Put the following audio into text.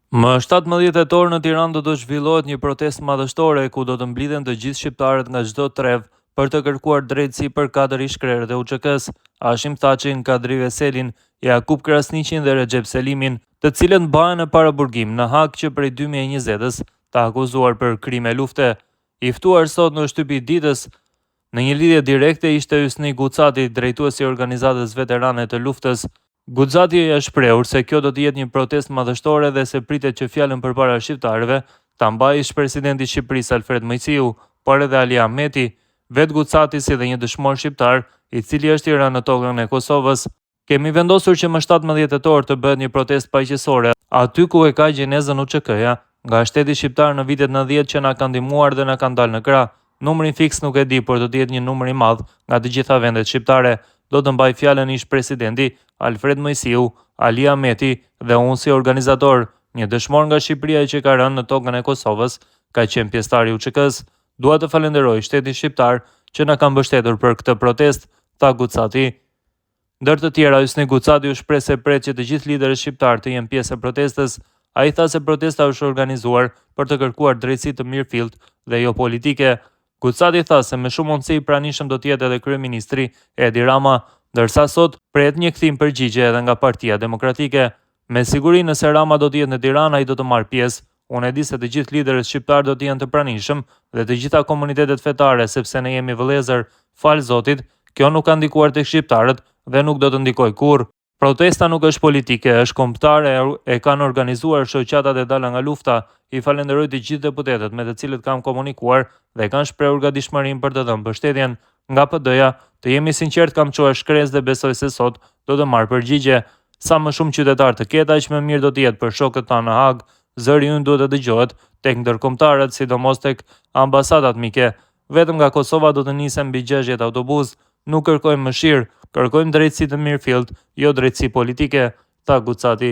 Më 17 tetor në Tiranë do të zhvillohet një protestë madhështore ku do të mblidhen të gjithë shqiptarët nga çdo trevë për të kërkuar drejtësi për katër ish-krerët e UÇK-së, Hashim Thaçin, Kadri Veselin, Jakup Krasniqin dhe Rexhep Selimin, të cilët mbahen në paraburgim në Hagë që prej 2020-ës, të akuzuar për krime lufte. I ftuar sot në Shtypi i Ditës, në një lidhje direkte ishte Hysni Gucati, drejtuesi i organizatës veterane të luftës. Gucati është shprehur se kjo do të jetë një protestë madhështore dhe se pritet që fjalën përpara shqiptarëve ta mbajë ish-presidenti i Shqipërisë Alfred Moisiu, por edhe Ali Ahmeti, vetë Gucati si dhe një dëshmor shqiptar, i cili është i rënë në tokën e Kosovës. Kemi vendosur që më 17 tetor të bëhet një protestë paqësore, aty ku e ka gjenezën UÇK-ja, nga shteti shqiptar në vitet 90 që na ka ndihmuar dhe na kanë dalë në krah. Numrin fiks nuk e di, por do të jetë një numër i madh nga të gjitha vendet shqiptare. Do të mbajë fjalën ish-presidenti Alfred Moisiu, Ali Ahmeti dhe unë si organizator, një dëshmor nga Shqipëria që ka rënë në tokën e Kosovës, ka qenë pjesëtar i UÇK-së. Dua të falenderoj shtetin shqiptar që na ka mbështetur për këtë protestë, tha Gucati. Ndër të tjera, Hysni Gucati u shpreh se pret që të gjithë liderët shqiptarë të jenë pjesë e protestës. Ai tha se protesta është organizuar për të kërkuar drejtësi të mirëfilltë dhe jo politike. Gucati tha se me shumë mundësi i pranishëm do të jetë edhe kryeministri Edi Rama, ndërsa sot pret një kthim përgjigje edhe nga Partia Demokratike. Me siguri nëse Rama do të jetë në Tiranë, ai do të marrë pjesë. Unë e di se të gjithë liderët shqiptarë do të jenë të pranishëm dhe të gjitha komunitetet fetare, sepse ne jemi vëllezër, falë Zotit, kjo nuk ka ndikuar tek shqiptarët dhe nuk do të ndikojë kurrë. Protesta nuk është politike, është kombëtare, e kanë organizuar shoqatat e dala nga lufta. I falenderoj të gjithë deputetët me të cilët kam komunikuar dhe kanë shprehur gatishmërinë për të dhënë mbështetjen. Nga PD-ja, të jemi sinqert kam çuar shkresë dhe besoj se sot do të marr përgjigje. Sa më shumë qytetarë të ketë, aq më mirë do të jetë për shokët tanë në Hagë. Zëri ynë duhet të dëgjohet tek ndërkombëtarët, sidomos tek ambasadat mike. Vetëm nga Kosova do të nisen mbi 60 autobusë. Nuk kërkojmë mëshirë, kërkojmë drejtësi të mirëfilltë, jo drejtësi politike, tha Gucati.